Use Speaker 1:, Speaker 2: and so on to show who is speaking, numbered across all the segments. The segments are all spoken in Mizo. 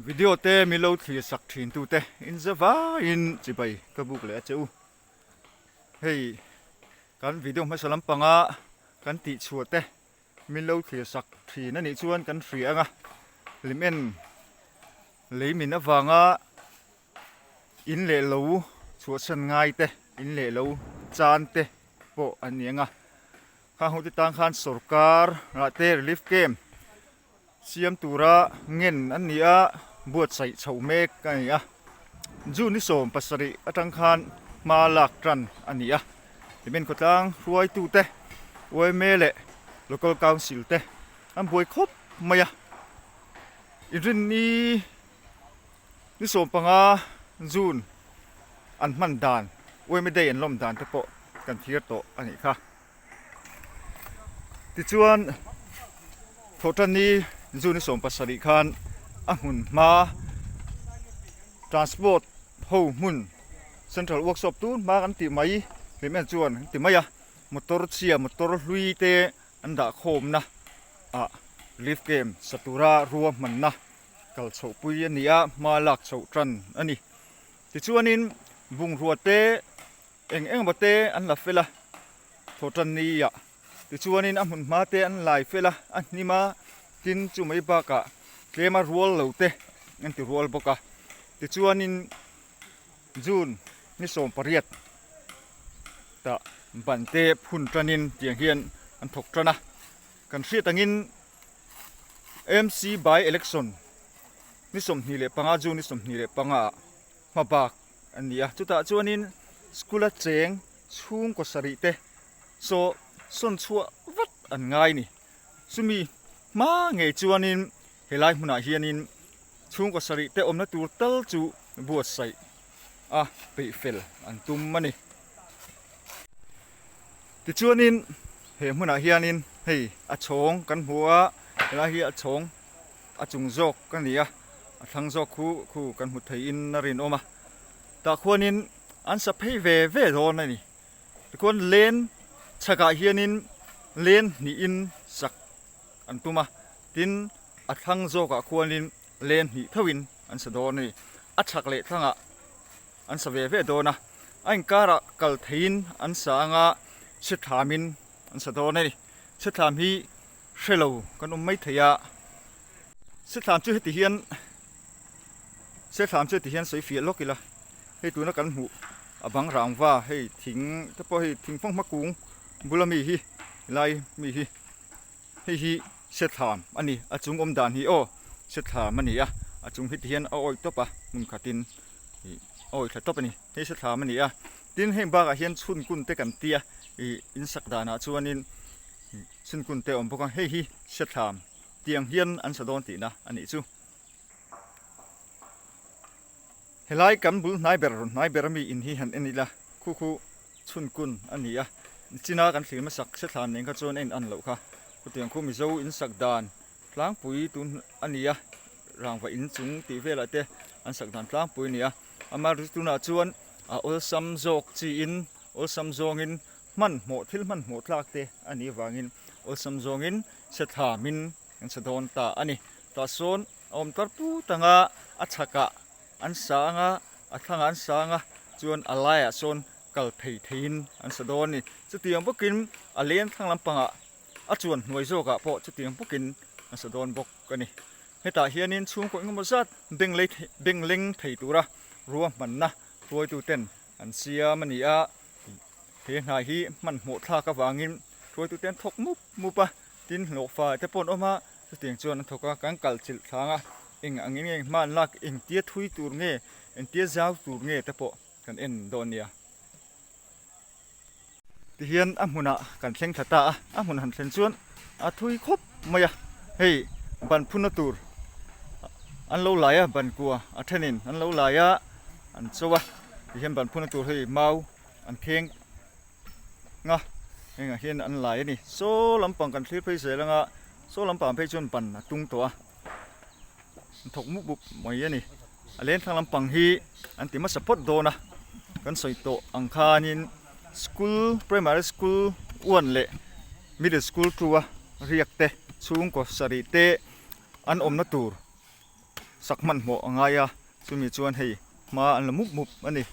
Speaker 1: Video te min lo thlir sak thin tu te in za vaiin chibai ka buk leh a che u. Hei kan video hmasa lampanga kan tih chhuah te min lo thlir sak thin a nih chuan kan hria ang a, hlim en lei min avanga in leh lo chhuahsan ngai te, in leh lo chan te pawh an ni ang a. Khang ho te tan khan sorkar ah te relief camp siam tura ngen an ni a, buatsaih chhoh mek a ni a. June ni 17 atang khan hma lak tan a ni a. Hlimen khawtlang hruaitute yma leh Local Council te an buai khawp mai a. Inrinni ni 15 June an hman dan yma Day an lawm dan te pawh kan thlir tawh a nih kha. Tichuan Thawhtanni June 17 khan a hmun hma Transport ho hmun Central Workshop tun hma kan tih mai hlim en chuan an ti mai a, motor chhia motor hlui te an dah khawmna ah relief camp sa tura ruahmanna kal chhoh pui a ni a, hma lak chhoh tan a ni. Tichuanin bungrua te Eng eng emaw te an la fel a, thawhtan ni ah tichuanin a hmun hma te an lai fel a, a hnim a, tin chu mai bakah tlema rual lo te an ti rual bawk a. Tichuanin June ni 18 tah ban te phun tanin tiang hian an thawk tan a. Kan hriat angin MC by election ni 25 June ni 25 ah hma bak a ni a chutah chuanin school a cheng chhungkaw sarih te saw sawn chhuah vat an ngai a ni chumi hma ngei chuanin helai hmunah hianin chhungkaw sarih te awmna tur tal chu buatsaih a peih fel an tum a ni tichuanin he hmunah hianin hei a chhawng kan hmu a helai hi a chhawng. A chung zawk a ni a, a thlang zawk khu khu kan hmu theihin a rinawm a, tah khuanin an sa phei ve ve dawn a ni. Tikhuan len chhakah hianin len hnihin sak an tum a, tin a thlang zawkah khuanin len hnih theuhin an sa dawn a ni. A chhak leh thlangah an sa ve ve dawn a, a inkarah kal theihin an sa anga chhithlamin an sa dawn a ni. Chhithlam hi hre lo kan awm mai thei a, Sethlam chu heti hian Sethlam chu heti hian sawi fiah lawk ila, hei tuna kan hmuh a bang rangva hei thing te pawh hei thingfang hma kung bula mi hi helai mi hi hei hi Sethlam a ni, a chung awm dan hi aw Sethlam a ni a, a chung heti hian a awih tawp a hmun khatin ih a awih thla tawp a ni, hei Sethlam a ni a, tin heng bakah hian chhunkun te kan tia ih insak danah chuanin. Chhunkun te a awm bawk a, hei hi Sethlam tiang hian an sa dawn tihna a nih chu. Helai kan bul hnai ber hnai ber ami in hi han en ila khu khu Chhunkun a ni a, nichina kan thlir hmasak Sethlam nen kha chuan a in an loh kha. Khutiang khu Mizo in sak dan tlangpui tun a ni a, rangva in chung tih velah te an sak dan tlangpui a ni a, amaherawhchu tunah chuan a awlsam zawk chiin awlsam zawngin Hmanhmawh thil hmanhmawh tlak te a nih avangin awlsam zawngin sethlamin an sa dawn ta a ni. Tah sawn a awm tar put anga a chhakah an sa anga a thlangah an sa anga chuan a laiah sawn kal phei theihin an sa dawn a ni. Chutiang bawkin a leng thlang lampangah a chuan hnuai zawkah pawh chutiang bawkin an sa dawn bawk a ni. Hetah hianin chhungkaw engemaw zat beng lei beng leng thei tura ruahmanna hruaituten an siam a ni a. He hna hi hmanhmawh thlak avangin hruaitute an thawk mup mup a, tin hlawhfa te pawh an awm a, chutiang chuan an thawk a, kan kal chilh thlang a, eng ang in nge hma an lak, engtia thui tur nge, engtia zau tur nge te pawh kan en dawn nia. Tihian a hmunah kan thleng thla ta a, a hmun han thlen chuan a thui khawp mai a, hei ban phunna tur an lo lai a, ban kua a thenin an lo lai a, an cho a, tihian ban phunna tur hei mau an kheng nga hengah hian an lai a ni saw lampang kan thlir phei zel anga saw lampang phei chuan ban a tung tawh a an thawk mup mup mai a ni a leng thlang lampang hi an ti hmasa phawt dawn a kan sawi tawh ang khanin school primary school one leh middle school two a riak te chhungkaw sarih te an awmna tur. sak hmanhmawh a ngai a, chumi chuan hei hma an la mup mup a ni.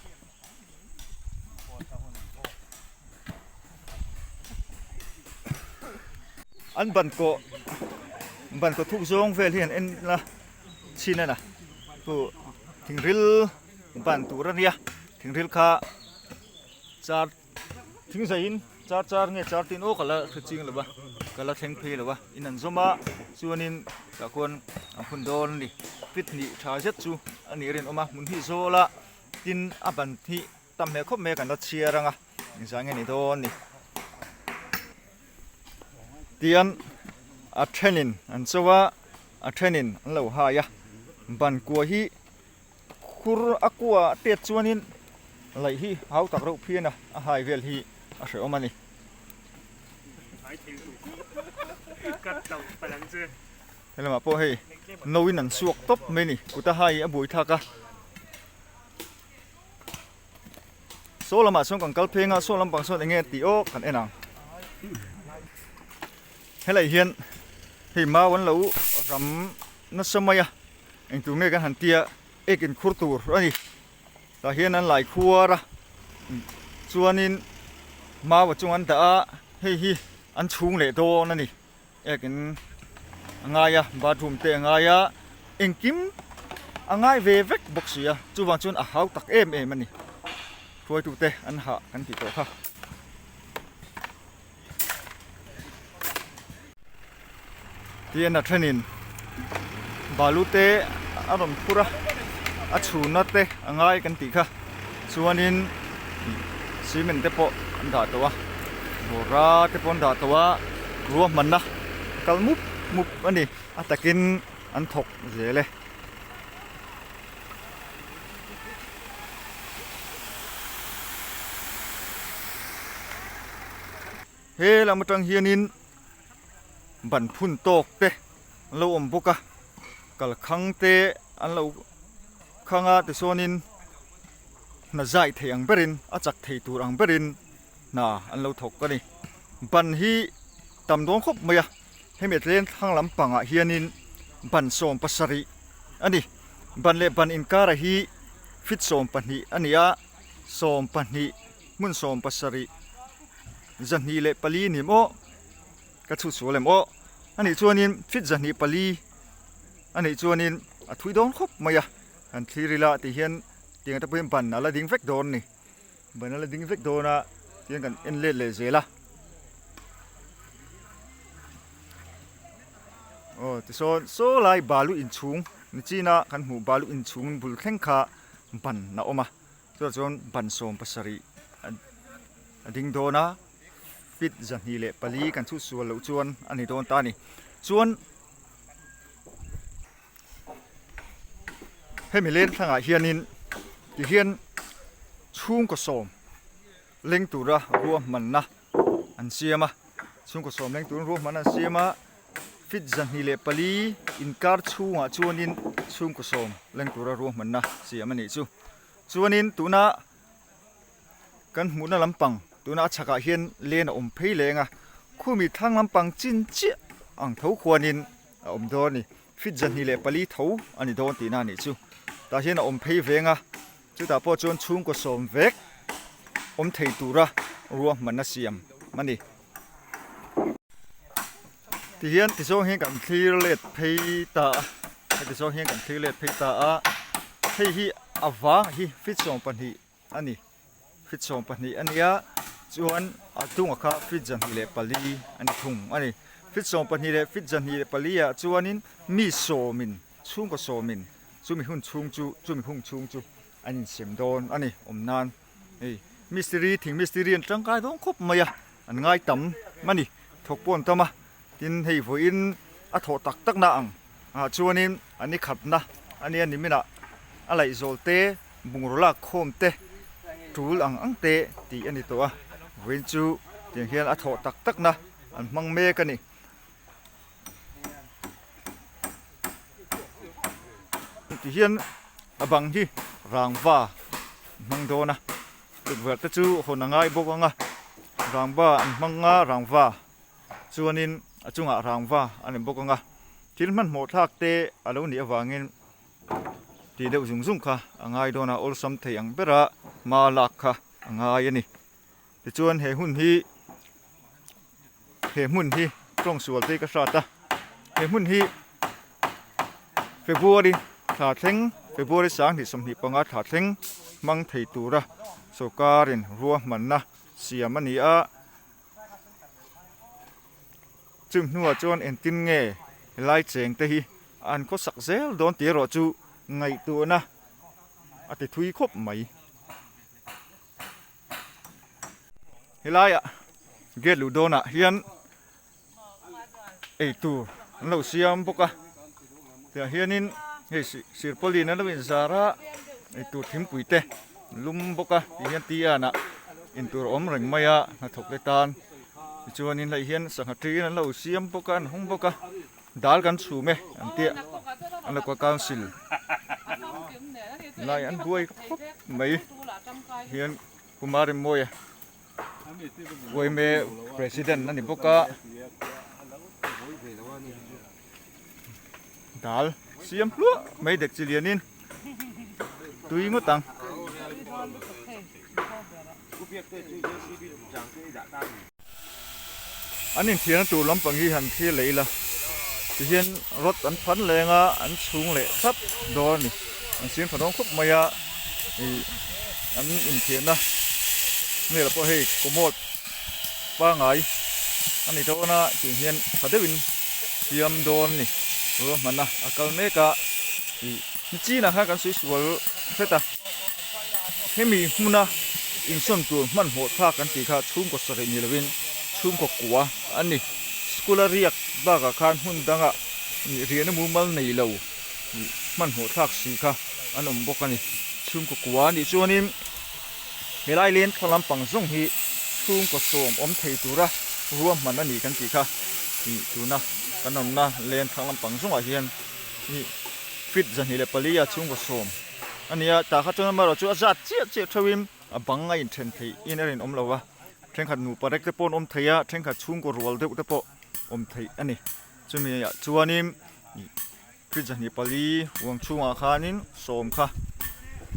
Speaker 1: An ban kawh ban kawh thuk zawng vel hi an en a chhin a na chu thingril ban tur a nia thingril kha char thing zaiin char char nge char tin aw ka la hre ching lo va ka la thleng phei lo va in an zawm a chuanin tah khuan an phun dawn a ni fit hnih tha zet chu a nih rinawm a hmun hi zawl a tin a ban hi tam hmel khawp mai a kan la chhiar ang a engzah nge ni dawn ni tian a thenin an cho a a thenin an lo hai a ban kua hi khur a kua a tet chuanin laih hi hau tak reuh phian a a hai vel hi a hrehawm a ni. Helamah pawh hei no in an suak tawp mai a ni kut a hai a buai thlak a. Saw lamah chuan kan kal pheng a, saw lampang sawn enge tih aw kan en ang. Helai hian hei mau an lo ram nasa mai a, engtur nge kan han tia ek in khur tur a ni. Tah hian an lai khuar a, chuanin mau a chung an dah a, hei hi an chhung leh dawn a ni. Ek in a ngai a, bathroom te a ngai a, engkim a ngai ve vek bawk si a, chuvang chuan a hau tak em em a ni. Hruaitute an hah kan tih tawh kha. Tian a thenin balu te a rawn phur a, a chhunna te a ngai kan tih kha. Chuanin cement te pawh an dah tawh a, bawra te pawh an dah tawh a, ruahmanna kal mup mup a ni. A takin an thawk zel e. He lam atang hianin ban phun tawk te an lo awm bawk a, kalkhang te an lo khang a tichuanin hna zai thei ang berin a chak thei tur ang berin hna an lo thawk a ni. Ban hi tam dawn khawp mai a, hemi tlem thlang lampangah hianin ban 17 a ni. Ban leh ban inkara hi feet 12 a ni a, 12 hmun 17 204 ni maw ka chhut sual em aw a nih chuanin feet 24 a nih chuanin a thui dawn khawp mai a han thlir ila tih hian tiang te pawhin ban a la ding vek dawn a ni ban a la ding vek dawn a tihian kan en let leh zel a aw tisawn saw lai balu inchhung nichina kan hmuh balu inchhung bul thleng kha ban a awm a. Chutah chuan ban 17 a ding dawn a, feet 204 kan chhut sual loh chuan a ni dawn ta a ni. Chuan hemi leng thlangah hianin tihian chhungkaw sawm leng tura ruahmanna an siam a, chhungkaw sawm leng turin ruahmanna an siam a, feet 204 inkar chhungah chuanin chhungkaw sawm leng tura ruahmanna siam a nih chu. Chuanin tuna kan hmuhna lampang tuna a chhakah hian len a awm phei leng a, khumi thlang lampang chin chiah ang tho khuanin a awm dawn a ni. Feet 204 tho a ni dawn tihna a nih chu. Tah hian a awm phei veng a, chutah pawh chuan chhungkaw sawm vek awm thei tura ruahmanna siam a ni. Tihian tizawng hian kan thlir let phei ta a, heti zawng hian kan thlir let phei ta a, hei hi a vang hi feet 12 a ni, feet 12 a nia chuan a tungah kha feet 204 a ni thung a ni. Feet 12 leh feet 204 ah chuanin mi sawmin chhungkaw sawmin chumi hun chhung chu chumi hung chhung chu an insem dawn a ni awm nan. Hei mistiri thing mistiri an tangkai dawn khawp mai a an ngai tam a ni thawk pawh an tam a tin hei vawiin a thawh tak tak na ang ah chuanin an ni khatna a nia niminah a laih zawl te bungraw lak khawm te tul ang ang te tih a ni tawh a vawiin chu tiang hian a thawh tak tak na an hmang mek a ni. Tihian a bang hi rangva an hmang dawn a tukverh te chu hawn a ngai bawk ang a rangva an hmang a rangva chuanin a chungah rangva a ni bawk ang a thil hmanhmawh thlak te a lo nih avangin. Tih deuh zung zung kha a ngai dawn a, awlsam thei ang bera hma lak kha a ngai a ni. Tichuan he hun hi he hmun hi tawng sual te ka hrat a, he hmun hi February thla thleng February 20 25 thla thleng hmang thei tura sorkarin ruahmanna siam a ni a. Chung hnuah chuan engtin nge helai cheng te hi an khawsak zel dawn tih erawh chu ngaihtuahna a ti thui khawp mai. Helaiah gate luh dawnah hian eitur an lo siam bawk a tiah hianin hei sirpawlin an lo inzar a eitur thingpui te lum bawk a tih hian tea ah intur a awm reng mai a hnathawk te tan tichuanin hei hian sangha ṭiin an lo siam bawk a an hawng bawk a dal kan chhum e an tia an lo council lai an buai khawp mai hian Kumar Rimawia Uaime President a ni bawk a dal siam hluah mai dek chi lianin tui ngawt ang. An inthiarna tur lampang hi han thlir leh ila tihian rod an phan leng a an chhung leh thlap dawn a ni an siam tha dawn khawp mai a ih an inthiarna velah pawh hei commode pangai a ni dawn a tih hian tha deuhin siam dawn a ni ruahmanna a kal mek a ih nichinah khan kan sawi sual hret a hemi hmuna insawn tur hmanhmawh thlak kan tih kha chhungkaw sarih ni lovin chhungkaw kua a ni. School a riak bakah khan hmun dangah riahna mumal nei lo hmanhmawh thlak si kha an awm bawk a ni. Chhungkaw kua a nih chuanin helai len thla lampang zawng hi chhungkaw sawm awm thei tura ruahman a ni kan tih kha tuna kan awmna len thla lampang zawngah hian feet 24 a chhungkaw sawm a ni a. Tah kha chuan amaherawhchu a zat chiah chiah theuhin a bang a inthen theih in a rinawm lo a. Thenkhat nupa rek te pawh an awm thei a, thenkhat chhungkaw rual deuh te pawh awm theih a ni. Chumi ah chuanin feet 24 huang chhungah khanin sawm kha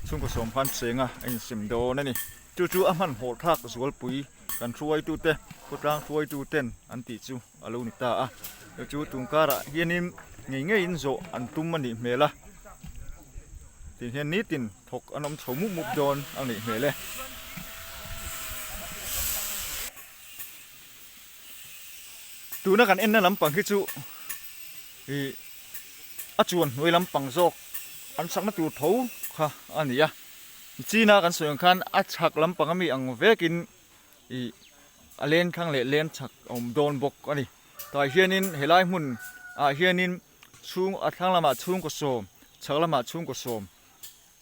Speaker 1: chhungkaw sawm khan cheng a a insem dawn a ni. Chu chu a hmanhmawh thlak zualpui kan hruaitute khawtlang hruaituten an tih chu a lo ni ta a. Chu chu tungkarah hianin ngei ngeiin zawh an tum a nih hmel a, tih hian nitin thawk an awm chho mup mup dawn a nih hmel e. Tuna kan enna lampang hi chu ih a chuan hnuai lampang zawk an sakna tur tho kha a ni a. China kan sawi ang khan a chhak lampang ami ang vekin ih a len thlang leh len chhak a awm dawn bawk a ni. Tah hianin helai hmun ah hianin chhung a thlang lamah chhungkaw sawm chhak lamah chhungkaw sawm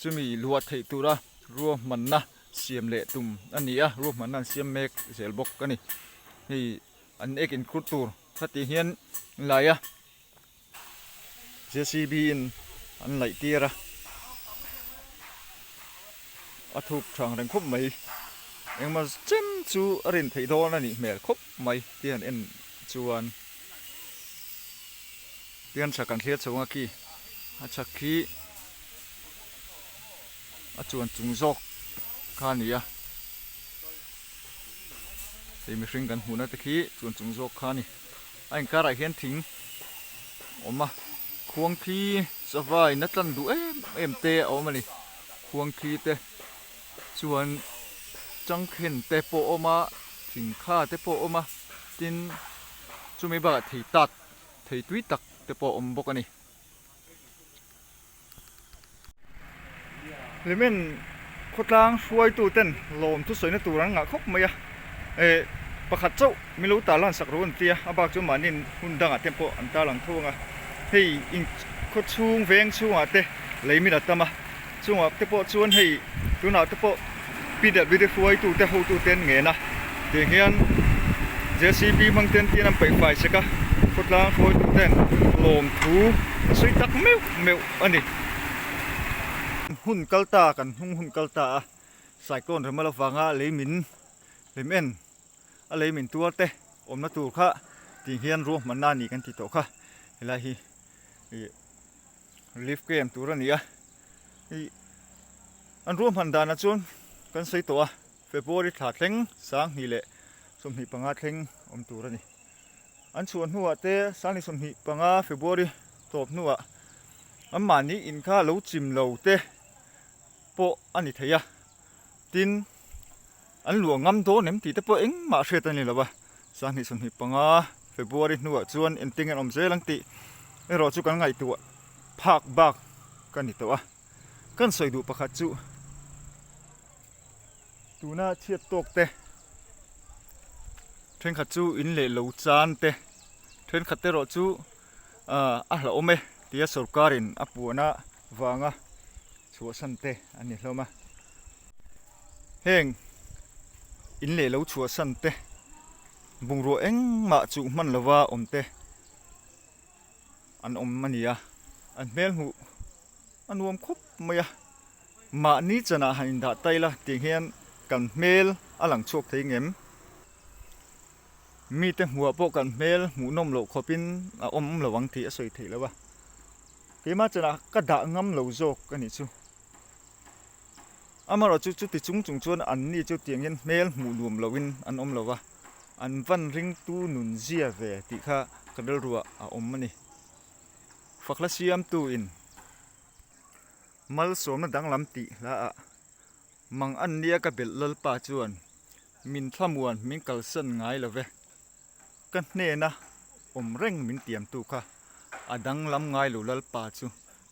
Speaker 1: chumi luah theih tura ruahmanna siam leh tum a ni a ruahmanna an siam mek zel bawk a ni. Hei an ek inkhur tur kha tih hian lai a J_C_B in an laih tir a a thuk thang reng khawp mai engmaw chen chu a rin theih dawn a nih hmel khawp mai tih han en chuan tihian chhak an thlir chho ang a khi a chhak khi a chuan chung zawk kha a ni a hei mihring kan hmuhna te khi chuan chung zawk kha a ni. A inkarah hian thing awm a, khuang khi sava in a tlan duh em em te a awm a ni. Khuang khi te chuan changkhen te pawh a awm a, thing kha te pawh a awm a, tin chumi bakah thei tat thei tui tak te pawh a awm bawk a ni. Hlimen khawtlang hruaitu ten lawm thusawina tur an ngah khawp mai a, eh pakhat chauh min lo tarlan sak ru an ti a, a bak chu mahni hun dangah te pawh an tarlang tho ang a, hei in khaw chhung veng chhungah te lei min a tam a, chungah te pawh chuan hei tunah te pawh PWD hruaitu te hotu te an ngen a, tiang hian JCB hmang ten tin an peih fai sek a, khawtlang hruaitu ten lawm thu a sawi tak meuh meuh a ni. Hun kal ta kan hnung hun kal ta a, cyclone rem avanga lei min lem en a lei min tuar te awmna tur kha tih hian ruahmanna a ni kan ti tawh kha helai hi ih relief camp tur a ni a. Hei an ruahman danah chuan kan sawi tawh a, February thla thleng 2025 thleng awm tur a ni. An chhuah hnuah te 2025 February tawp hnuah anmahni in kha lo chim lo te pawh a ni thei a, tin an luah ngam dawn em tih te pawh engmah hriat a ni lo a, 2025 February hnuah chuan engtin an awm zel ang tih erawh chu kan ngaihtuah phak bak ka ni tawh a, kan sawi duh pakhat chu tuna chhiat tawk te thenkhat chu in leh lo chan te thenkhat erawh chu ahh a hlauhawm e tia sorkar in a puan a vanga chhuahsan te a ni hlawm a heng in leh lo chhuahsan te bungrua engmah chuh hman lova awm te. An awm a ni a, an hmel hmuh a nuam khawp mai a, mahni chanah han indah ta ila tih hian kan hmel a lang chhuak thei ngem? Mite hmuhah pawh kan hmel hmuhnawm loh khawpin a awm lo ang tih a sawi theih lo a, keimah chanah ka dah ngam lo zawk a nih chu. Amaherawhchu chuti chung chung chuan anni chu tiangin hmel hmuh nuam loin an awm lo va, an van ringtu nun zia ve tih kha ka rilruah a awm a ni. Fakhla siamtuin malsawmna danglam tih hlaah mang an nia ka belh Lalpa chuan min thlamuan min kalsan ngai lo ve, ka hnena awm reng min tiamtu kha a danglam ngai lo Lalpa chu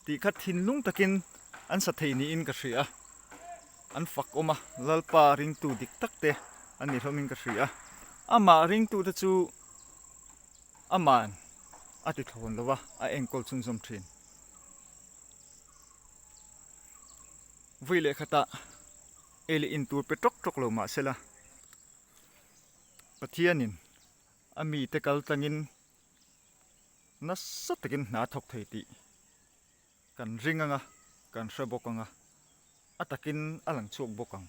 Speaker 1: Tih kha thinlung takin an sa thei niin ka hria a, an fak awm a, Lalpa ringtu dik tak te an ni hlawmin ka hria a, amah ringtute chu ama'n a ti thlawn lo a, a enkawl chhunzawm thin. Vui leh khatah ei leh in tur pe tawk tawk lo mah sela, Pathianin a mite kal tlangin Nasa takin hna thawk thei tih kan ring anga, kan hre bawk anga, a takin a lang chhuak bawk ang.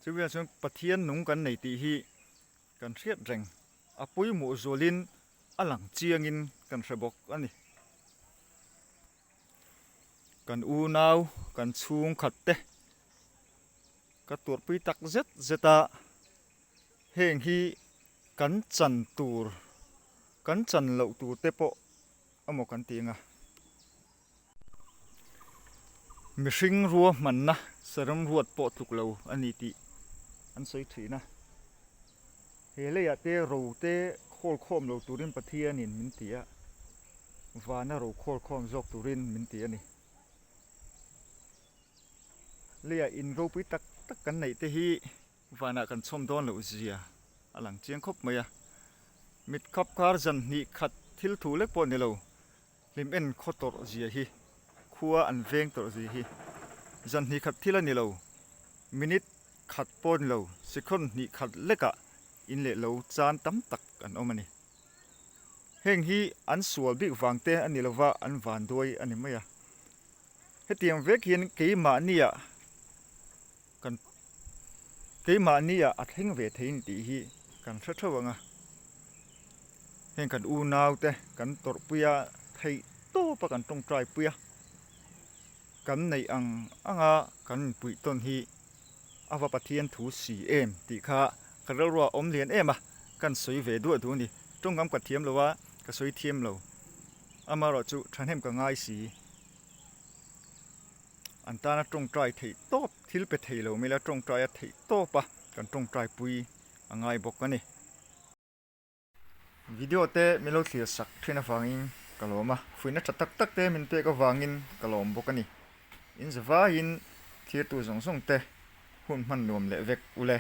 Speaker 1: Chuvangah chuan Pathian nung kan nei tih hi kan hriat reng, a pawimawh zualin a lang chiangin kan hre bawk a ni. Kan unau, kan chhungkhat te ka tuarpui tak zet zet a, heng hi kan chan tur, kan chan loh tur te pawh emaw kan ti ang a. Mihring ruahmanna saram ruat pawh tluk lo a ni tih an sawi thin a. He leiah te ro te khawl khawm lo turin Pathianin min ti a, vana ro khawl khawm zawk turin min ti a ni. Leiah in ropui tak tak kan neih te hi Vanah kan chhawm dawn loh zia a lang chiang khawp mai a, mit khap khar zan hnih khat thil thu lek pawh ni lo, hlim en khaw tawrh zia hi, khua an veng tawrh zia hi zan hnih khat thil a ni lo, minute khat pawh ni lo, second hnih khat lekah in leh lo chan tam tak an awm a ni. Heng hi an sual bik vang te a ni lova an vanduai a ni mai a, hetiang vek hian keimahniah Kan keimahni ah a thleng ve thei ni tih hi kan hre theuh ang a, heng kan unau te kan tawrhpui a theih tawp a kan tawngtai pui a, kan neih ang ang a kan inpuih tawn hi a va Pathian thu si em tih kha ka rilru ah awm lian em a, kan sawi ve duah duh a ni, tawngkam ka thiam lo a, ka sawi thiam lo, amaherawhchu thahnem ka ngai si. An tana tawngtai theih tawp, thil pe thei lo mila tawngtai a theih tawp a, kan tawngtai pui a ngai bawk a ni. Video te min lo thlir sak thin avangin ka lawm a, fuihna tha tak tak te min pek avangin ka lawm bawk a ni. In zavaiin thirtu zawng zawng te hun hman nuam leh vek ule.